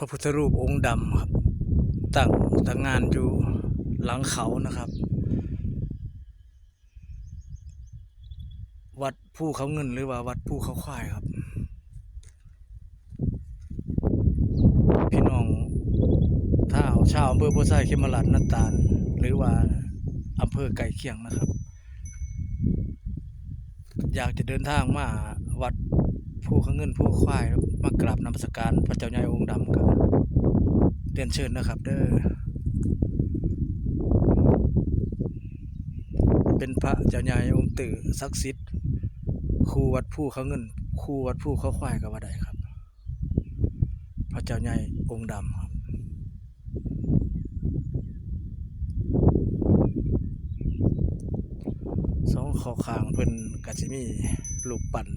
ພະພຸດທະຮູບອົງດຳຄັບ ຕັ້ງຕະງານຢູ່ຫຼັງເຂົານະຄັບ ວັດພູເຂົາເງິນ ຫຼືວ່າວັດພູເຂົາຄວາຍຄັບ. ພີ່ນ້ອງຊາວ ຊາວອຳເພີໂພໄຊ ເຂມລາດ ນາຕານ ຫຼືວ່າອຳເພີໃກ້ຄຽງນະຄັບ ຢາກຈະເດີນທາງມາວັດພູເຂົາເງິນພູເຂົາຄວາຍ ມາກາບນະມັດສະການພະເຈົ້າໃຫຍ່ອົງດຳ ກໍຮຽນເຊີນນະຄັບເດີ. ເປັນພະເຈົ້າໃຫຍ່ອົງຕື້ສັກສິດ ຄູ່ວັດພູເຂົາເງິນ ຄູ່ວັດພູເຂົາຄວາຍກໍວ່າໄດ້ຄັບ ພະເຈົ້າໃຫຍ່ອົງດຳຄັບ. ສອງຂ້າງເພິ່ນກໍຊິມີຮູບປັ້ນ